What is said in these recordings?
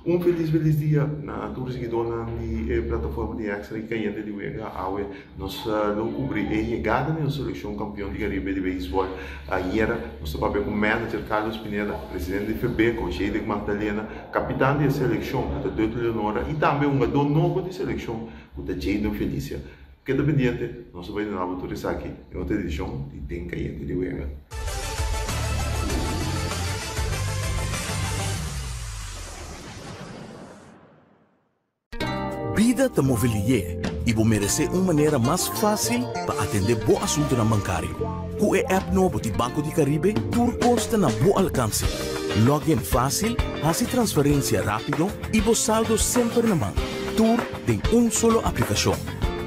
Un felis felis dia na tur siguidónan di e plataforma di Extra i Kayente di Wega. Awe nos lo kubri e yegada di nos selekshon kampion di Karibe di beisbòl. Ayera nos ta papia ku manager Carlos Pineda, presidente di Febeko, Jedek Magdalena, kapitan di e selekshon ku ta Dutty Leonora i tambe hungadó nobo di selekshon ku ta Jadon Felicia. Keda pendiente, nos ta bai duna bo tur esaki den otro edishon di Den Kayente di Wega. Bida ta move lié i bo meresé un manera mas fásil pa atendé bo asuntunan bankario. Ku e app nobo di Banco di Caribe tur kos ta na bo alkanse. Log in fásil, hasi transferensia rápido i bo saldo semper na man. Tur den un solo aplikashon.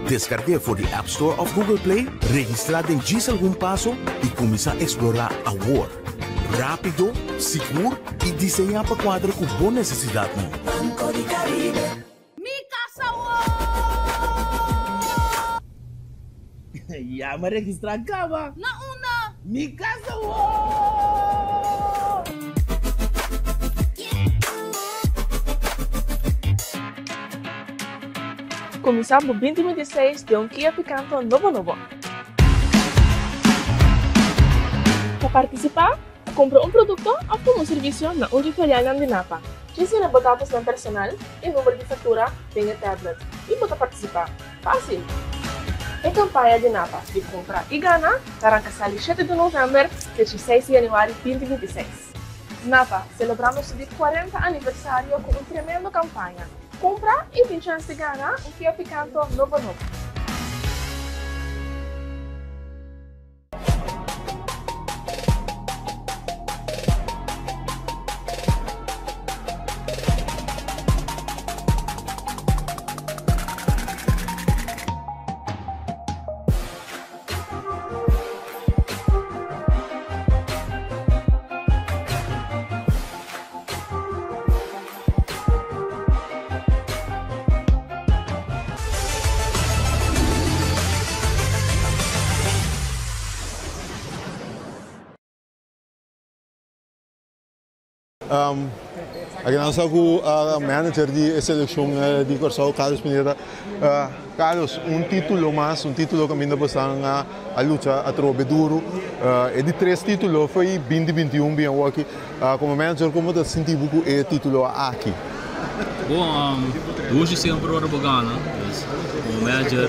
Deskarg'é for di App Store òf Google Play, registrá den djis algun paso i kuminsá eksplorá awor. Rápido, sigur i diseñá pa kuadra ku bo nesesidatnan. Banco di Caribe. Mi casa awor! Ya mi a registrá kaba. Na unda? Mi casa awor! Kuminsá bo 2026 den un Kia Picanto nobo nobo. Pa partisipá, kumpra un produkto òf tuma un servisio na un di filialnan di Napa. Djis yena bo datosnan personal i number di faktura den e tablet i bo ta partisipá. Fásil! E kampaña di Napa di Kumpra i Gana ta ranka sali shete di novèmber te dieseis di yanüari 2026. Napa, selebrando su di kuarenta aniversario ku un tremendo kampaña. Kumpra i tin chèns di gana un Kia Picanto nobo nobo. Aki nan sa ku manager di e selekshon di Kòrsou, Carlos Pineda. Carlos, un título mas, un título kaminda bosan a lucha atrobe duru. E di tres título foi binti 21 bien awor aki. Komo manager, komo ta sinti bo ku e título aki? Bon, dushi semper ora bo gana. Pues, komo manager,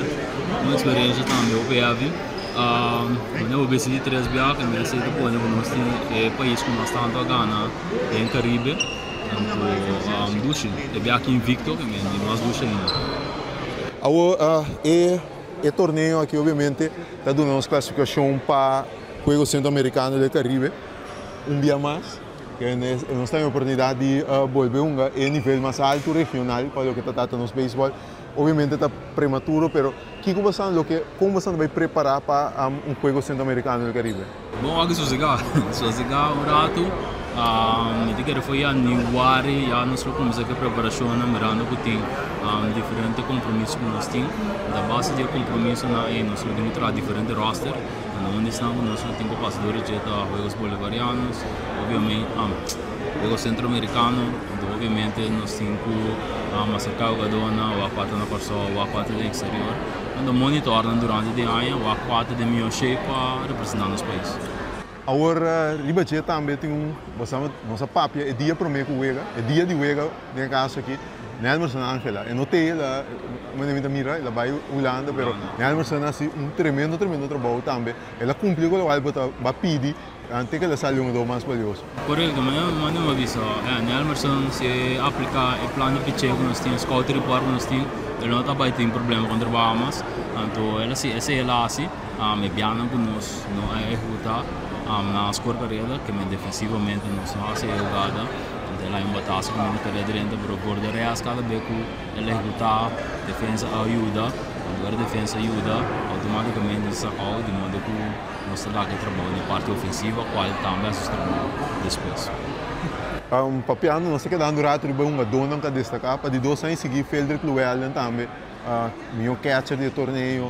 un eksperensha tambe hopi heavy. Manera bo bisa di tres biaha mi a sey ta pone ku nos tin e pais ku mas tantu a gana den Karibe. Anto dushi, e biaha aki invicto ke men di mas dushi ainda. Awor e e torneo aki obviamente ta duna nos klasifikashon pa Juegos Centroamericano del Caribe un bia mas. Ke nos ta den oportunidat di bolbe hunga e nivel mas altu regional pa loke ta trata nos beisbòl. Obviamente ta prematuro pero Kiko boso loke kon boso ta bai prepará pa un Juego Centroamericano del Caribe? Bon wak sosegá, sosegá un ratu. Mi ta kere for yanüari ya nos lo kuminsá ku e preparashonnan mirando ku tin diferente kompromiso ku nos tin. A base di e kompromisonan ei nos lo tin ku traha diferente roster. Un di esnan ku nos lo tin ku pasa dor di dje ta Juegos Bolivarianos, Juegos Centroamericano. Anto obviamente nos tin ku aserká hugadónan, wak kua ta na Kòrsou, wak kua ta den eksterior. Anto monitor nan durante di aña, wak kua ta den mihó shape pa representá nos pais. Awor riba dje tambe tin un, bo sa nos a papia e dia promé ku wega, e dia di wega den e kaso aki, Nelmerson Angela, e no t'e el a, manera mi ta mira, el a bai Hulanda, pero Nelmerson a hasi un tremendo tremendo trabou tambe, el a kumpli ku lokual bo ta bo a pidi Ante ke ta sali un do mas valioso. Korekto, manera mi a bisa, Nelmerson si e aplika e plan di picheo ku nos tin, e scout report ku nos tin, e no ta bai tin problema kontra Bahamas. Anto el a si, esei el a hasi, e bianan ku nos no a ehekutá nan a skor kareda, ke men defensivamente nos no hasi e hugada, anto el a haña un bataso ku mi no kere drenta, pero por de rest kada be ku el ehekutá, defensa a yuda, anto ora defensa yuda, outomatikamente nos ta saka out di modo ku. Nos ta laga e trabou den parti ofensiva cual tambe a haci su trabou despues. Papiando nos ta kedando rato riba e hungadónan ku a destaká. Pa di dos aña sigui Feldrick Llewellyn tambe, mihó catcher di e torneo.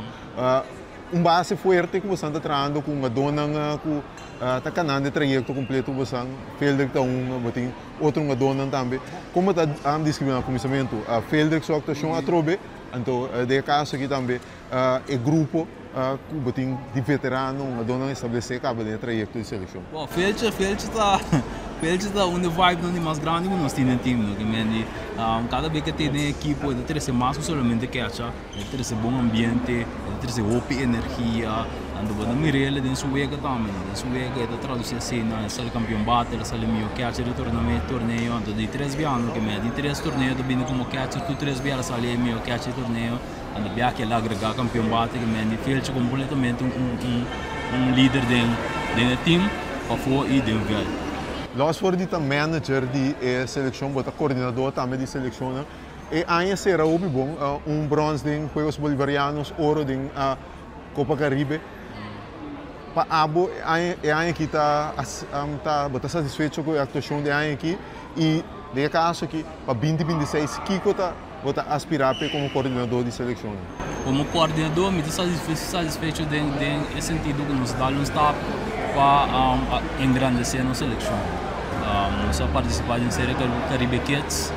Un base fuerte ku boso ta trahando ku hungadónan ku ta kanando e trayekto kompleto ku boso. Feldrick ta un, bo tin otro hungadónan tambe. Kon bo ta deskribí na kuminsamentu Feldrick su aktuashon atrobe? Anto den e kaso aki tambe e grupo ku bo tin di veterano, hungadónan establesé kaba den e trayekto di selekshon. Bon, Feltje, Feltje ta, Feltje ta un di vibenan di mas grandi ku nos tin den team no. Ke men di kada bes ke tin den ekipo e ta trese mas ku solamente kecha. E ta trese bon ambiente, e ta trese hopi energia. Anto bo ta mira el den su wega tambe, no? Den su wega e ta traduci asina, e sali campeon bate, el a sali miho catcher di tornamento, torneo. Anto di tres bia no ke mea, di tres torneo ta bini como catcher, tur tres bia el a sali e miho catcher di torneo. Anto bia ke el a agrega campeon bate ke mea di Felcho completamente un un un lider den den e team pafó y den veld. Los for di ta manager di e seleccion, bo ta coordinador tambe di seleccionnan. E aña sera hopi bon, un brons den Juegos Bolivarianos, oro den Copa Caribe. Pa abo e aña aki ta ta bo ta satisfecho ku e aktuashon di e aña aki? I den e kaso aki pa binti 26 kiko ta bo ta aspirá p'e komo koordinadó di selekshonnan? Komo koordinadó mi ta satisfecho den den e sentido ku nos dal un stap pa engrandesé nos selekshon. Nos a partisipá den Serie Caribe Kids.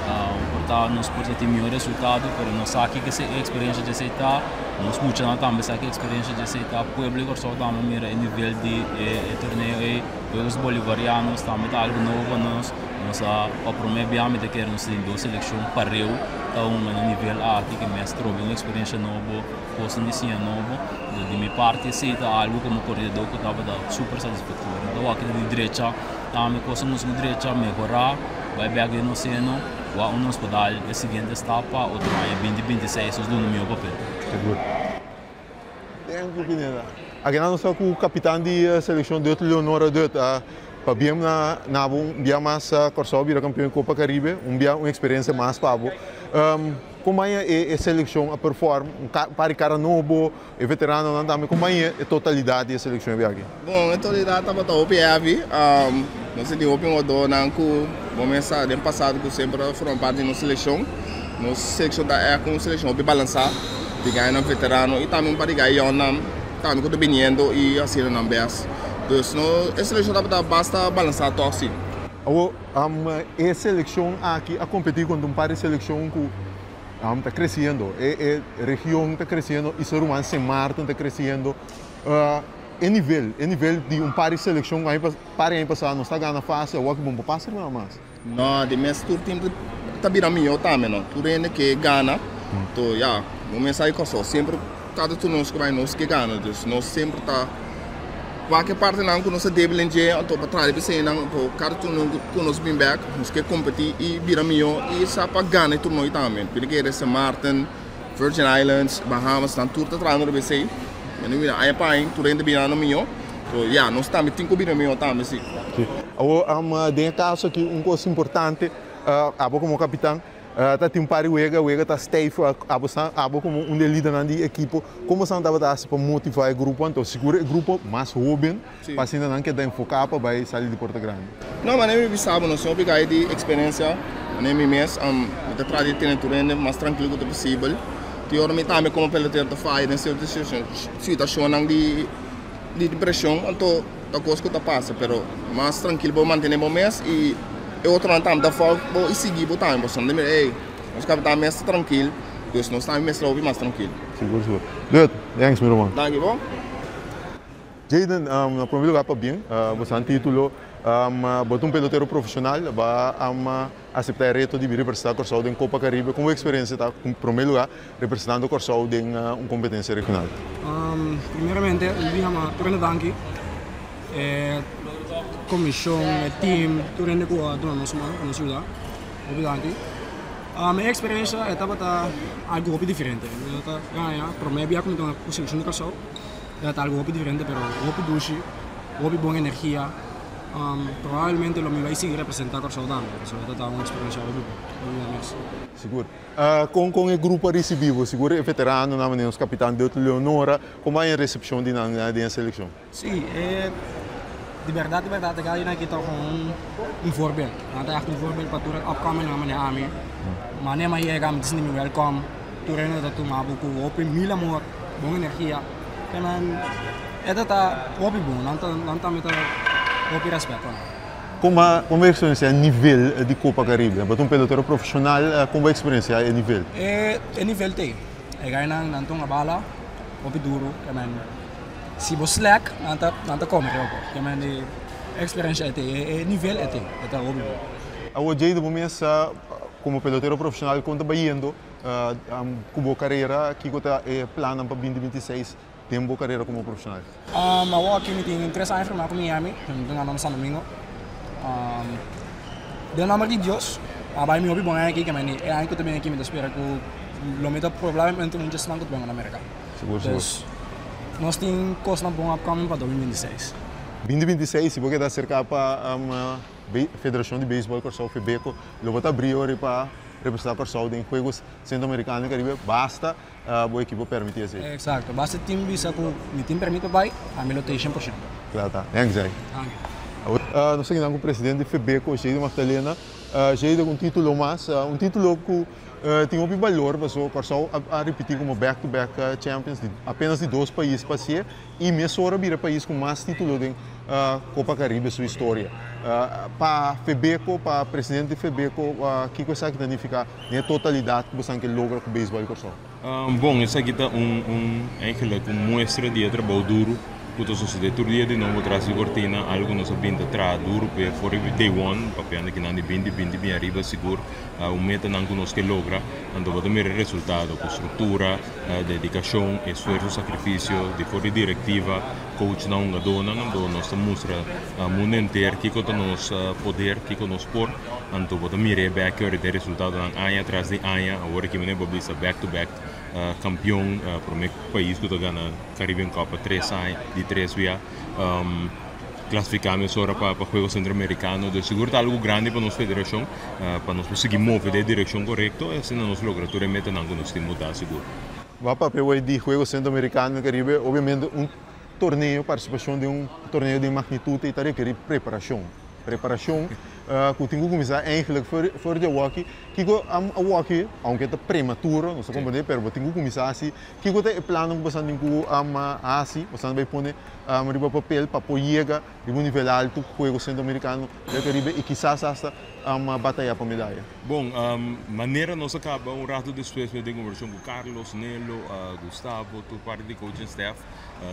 Por ta nos por ta tin mihó resultado, pero nos sa kiko e eksperensia dje esei ta, nos muchanan tambe sa ki eksperensia dje esei ta, pueblo di Kòrsou tambe mira e nivel di e torneo ei, Juegos Bolivarianos tambe ta algu nobo pa nos, nos a pa promé bia mi ta kere nos tin dos selekshon pareu ta hunga na nivel aki ke mes trobe un eksperensia nobo, kosnan di siña nobo, di mi parti esei ta algu komo koredó ku tabata super satisfaktorio, mi ta wak di drecha tambe kosnan nos ku drecha mehorá. Bai bek den nos seno, wak un nos por dal e siguiente stap pa otro aña 2026 nos duna mihó papel. Sigur. Thank you Pineda. Akinan nos ta ku kapitan di selekshon Dut Leonora Dut. Pabien na na bo un bia mas Kòrsou bira kampion di Kopa Karibe, un bia un eksperensia mas pa bo. Kon baña e selekshon a perform? Un par di kara nobo, e veteranonan tambe, kon baña e totalidat di e selekshon e biaha aki? Bon, e totalidat tabata hopi heavy. Nos a tin hopi hugadornan ku bo mes sa den pasado ku semper a forma parti di nos selekshon. Nos selekshon ta ègt un selekshon hopi balansá, di gainan veterano i tambe un par di gai yònnan tambe ku ta biniendo i hasiendo nan bèst. Dus no e selekshon tabata basta balansá tòg si. Awor, e selekshon aki a kompetí kontra un par di selekshon ku ta kresiendo. E region ta kresiendo, Isla Ruman, Sint Maarten ta kresiendo. E nivel, e nivel di un par di selekshon ku aña par di aña pasá nos ta gana fásil, awor ki bo no por pasa riba nan mas. No, di mes tur tim ta bira mihó tambe no. Tur hende ke gana, to ya, bo mes sa e kòrsou semper kada tur nos ku bai nos ke gana, dus nos semper ta wak e partenan ku nos ta débil den dje anto pa traha riba eseinan anto kada turno ku nos bin bèk nos ke kompetí i bira mihó i sa pa gana e turnoy tambe. Bira kere Sint Maarten. Virgin Islands, Bahamas, nan tur ta trahando riba esei. Mi no mira aña pa aña tur hende birando mihó. So ya, nos tambe tin ku bira mihó tambe si. Si. Awor, den e kaso aki un kos importante, abo komo kapitan ta tin un par di wega, wega ta stijf, abo sa, abo komo un di e lidernan di ekipo, komo esnan tabata hasi pa motivá e grupo? Anto sigur e grupo mas hóben pa asina nan keda enfoká pa bai sali di Porta Grandi. No, manera mi bisa bo, nos tin hopi gai di eksperensia. Manera mi mes, mi ta trata di tene tur hende mas trankil ku ta posibel. Tin ora mi tambe komo pelotero ta faya den sierto situashonnan di di preshon, anto ta kos ku ta pasa, pero mas trankil bo mantene bo mes i e otronan tambe ta fòlg bo i sigui bo tambe. Pasobra nan ta mira, ey, nos kapitan mes ta trankil, dus nos tambe mester hopi mas trankil. Sigur, sigur. Dut, thanks mi ruman. Danki bo. Jayden, na prome lugar pabien bo sa titulo, bo ta un pelotero profesional, bo a acepta e reto di bin representa Kòrsou den Copa Caribe. Kon bo experiencia ta en prome lugar representando Kòrsou den un competencia regional? Primeramente mi bin yama tur hende danki, e comision, e team, tur hende ku a duna nos man pa nos yuda, hopi danki. Mi experiencia e tabata algo hopi diferente, mi ta gaña prome bia ku mi ta ku seleccion di Kòrsou. Ta algo hopi diferente pero hopi dushi, hopi bon energia. Probablemente lo mi bai sigui representa Kòrsou tambe, pasobra ta un eksperensia hopi bon, hopi bon mes. Sigur. Kon kon e grupo a risibí bo? Sigur e veteranonan, manera nos kapitan Deutley Leonora, kon bai e resepshon di nan den e selekshon? Sí, e di bèrdat di bèrdat e galinan aki ta un un voorbeeld. Nan ta ègt un voorbeeld pa tur e upcomingnan manera ami. Manera mi a yega mi ta sinti mi wèlkòm, tur hende ta tuma bo ku hopi mil amor. Bon energia. Ke men e ta ta hopi bon, nan ta nan tambe ta hopi rèspèt pa nan. Kon bo kon bo eksperensiá e nivel di Kopa Karibe? Bo ta un pelotero profeshonal, kon bo eksperensiá e nivel? E e nivel t'ei. E gainan nan ta hunga bala hopi duru, ke men si bo slèk nan ta nan ta kome riba bo. Ke men e eksperensia e t'ei, e nivel e t'ei, e ta hopi bon. Awor Jayden bo mes komo pelotero profeshonal kon ta bayendo ku bo karera? Kiko ta e plannan pa binti 26 den bo karera komo profeshonal? Awor aki mi tin 3 aña firmá ku Miami, mi ta gana na San Domingo. Den nomber di Dios, a bai mi hopi bon aña aki, ke meni e aña ku ta bini aki mi ta spera ku lo mi ta probablemente un dje esnan ku ta bin na Merka. Sigur, sigur. Dus nos tin kosnan bon upcoming pa 2026. 2026, si bo keda aserká pa Federashon di Beisbòl Kòrsou, FEBEKO, lo bo ta abrí ora pa representá Kòrsou den Juegos Centroamericano i Caribe, basta bo ekipo permití esei. Exacto, basta team bisa ku mi tin permit pa bai, ami lo ta ei 100%. Kla ta. Dank Zay. Danki. Nos ta kinan ku presidente di FEBEKO, Jayden Magdalena. Jayden, un título mas, un título ku tin hopi balor pasobra Kòrsou a ripití komo back to back champions di apenas di dos pais pa hasié i mesora bira pais ku mas título den Kopa Karibe su historia. Pa FEBEKO, pa presidente di FEBEKO, kiko esaki ta nifiká den e totalidat ku boso ke logra ku beisbòl di Kòrsou? Bon, esaki ta un un eigenlijk un muestra di e trabou duru ku ta sosodé tur dia di nobo tras di kortina, algu ku nos a bin ta traha duru p'e for di day one, papiando kinan di binti binti bin ariba sigur un metanan ku nos ke logra, anto bo ta mira e resultado ku struktura, dedikashon, esfuerso, sakrifisio di for di direktiva, coachnan, hungadónan, anto nos ta mustra mundu henter kiko ta nos poder, kiko nos por, anto bo ta mira e bek ahorita e resultadonan aña tras di aña, awor aki manera bo bisa back to back kampion, prome pais ku ta gana Caribbean Cup pa tres aña, di tres bia, klasifiká mesora pa Juegos Centroamericano, dus sigur ta algu grandi pa nos federashon, pa nos por sigui move den e direkshon korekto i asina nos logra tur e metanan ku nos tin botá sigur. Bo a papia awor di Juegos Centroamericano i Caribe, obviamente un torneo, participacion den un torneo den magnitud ei ta rekeri preparacion. Preparacion cu tin cu cuminsa eigenlijk for di awoki. Kico awoki, aunke ta prematuro, nos ta comprende, pero bo tin cu cuminsa haci. Kico ta e plannan cu boso tin cu haci, boso bay pone riba papel pa por yega riba un nivel alto Juegos Centroamericano del Caribe y kisas hasta bataya pa medaya? Bon, manera nos a caba un rato despues mi a tin conversacion cu Carlos, Nelo, Gustavo, tur parti di coaching staff.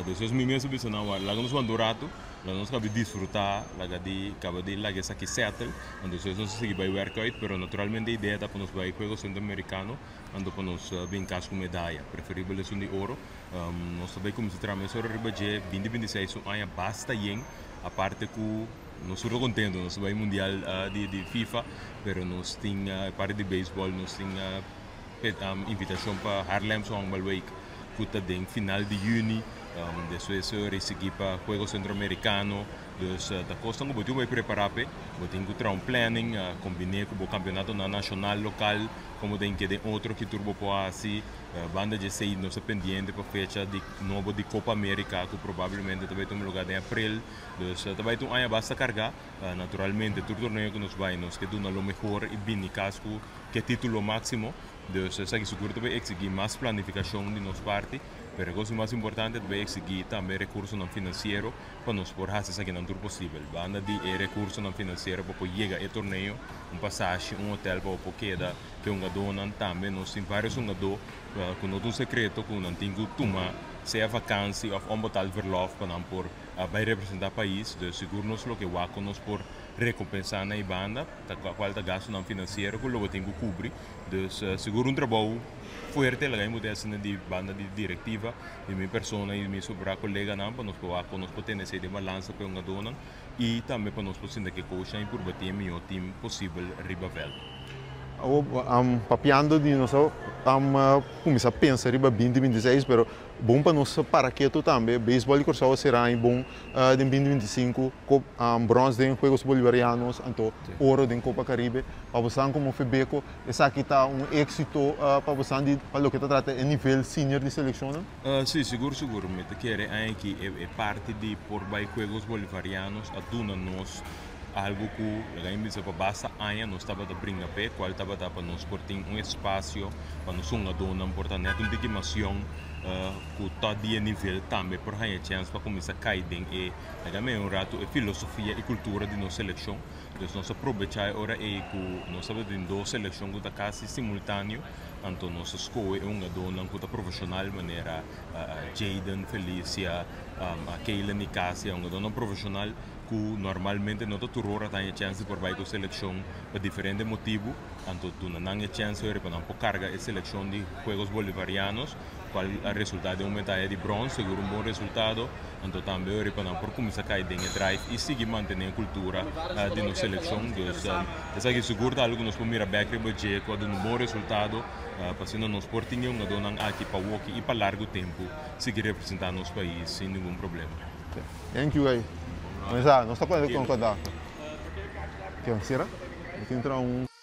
Despues mi mes a bisa nan, laga nos wanta un rato, laga nos caba di disfruta, laga di caba di laga esaki settle, anto despues nos a sigui bay werk uit, pero naturalmente e idea ta pa nos bay Juegos Centroamericano, anto pa nos bin cas cu medaya, preferibel esun di oro. Nos ta bay cuminsa traha mesora riba dje, binti 26 un aña basta yen, aparte cu nos tur ta contento, nos ta bay mundial di FIFA, pero nos tin e parti di baseball, nos tin invitacion pa Haarlemse Honkbalweek cu ta den final di juni, despues ricibi pa Juego Centroamericano. Dus ta kosnan ku bo tin ku bai prepará p'e, bo tin ku traha un planning, kombiné ku bo kampionatonan nashonal, lokal, komo den ke den otro ki tur bo por hasi. Banda dje esei nos ta pendiente pa fecha di nobo di Kopa Amerika ku probablemente ta bai tuma lugá den aprel. Dus ta bai ta un aña basta kargá. Naturalmente tur torneo ku nos bai nos ke duna lo mehor i bini kas ku ke título máksimo. Dus esaki sigur ta bai eksigí mas planifikashon di nos parti, pero e kos mas importante ta bai eksigí tambe rekursonan finansiero pa nos por hasi esakinan tur posibel. Banda di e rekursonan finansiero pa por yega e torneo, un pasashi, un hotel pa bo por keda ku e hungadónan. Tambe nos tin vários hungadó ku no ta un sekreto ku nan tin ku tuma sea vakansi òf onbetaald verlof pa nan por bai representá pais. Dus sigur nos loke wak ku nos por rekompensá na e banda, ta kual ta gastunan finansiero ku lo bo tin ku kubri. Dus sigur un trabou fuerte laga mi por asina di banda di direktiva. Di mi persona y mi sobra coleganan pa nos por wak con nos por tene esey den balansa pa e hungadornan y tambe pa nos por sinta ke coachnan y purba tin e mihor team posibel riba veld. Awor papiando di nos a cuminsa pensa riba binti 26 pero bon pa nos para keto tambe beisbol di Corsou a sera aña bon den binti 25 brons den Juegos Bolivarianos anto oro den Copa Caribe pa bosan como Febeco Esaki ta un éxito pa bosan di pa loke ta trata e nivel senior di seleccionnan? Sí, sigur sigur. Mi ta kere aña-aki e parti di por bai Juegos Bolivarianos a duna nos algo ku laga mi bisa pa basta aña nos tabata bringa p'e, kual tabata pa nos por tin un espasio pa nos hungadónan por ta nèt un tiki mas yòn. Ku ta di e nivel tambe por haña chèns pa kuminsá kai den e, laga mi un ratu, e filosofia i kultura di nos selekshon. Dus nos a probechá e ora ei ku nos tabata tin dos selekshon ku ta kasi simultáneo, anto nos a skohe e hungadónan ku ta profeshonal manera Jayden, Felicia, Kaylen Nicasia, hungadónan profeshonal ku normalmente no ta tur ora ta haña chèns di por bai ku selekshon pa diferente motibu. Anto duna nan e chèns ora pa nan por karga e selekshon di Juegos Bolivarianos, kual a resultá den un medaya di brons, segur un bon resultado. Anto tambe ora pa nan por kuminsá kai den e drive i sigui mantené e kultura di nos selekshon. Dus esaki sigur ta algu ku nos por mira bèk riba dje ku a duna un bon resultado pa asina nos por tin e hungadónan aki pa woki i pa largu tempu sigui representá nos pais sin ningun problema. Thank you guys. Nos ta kontakto. Ke, sera? Nos tin tra un.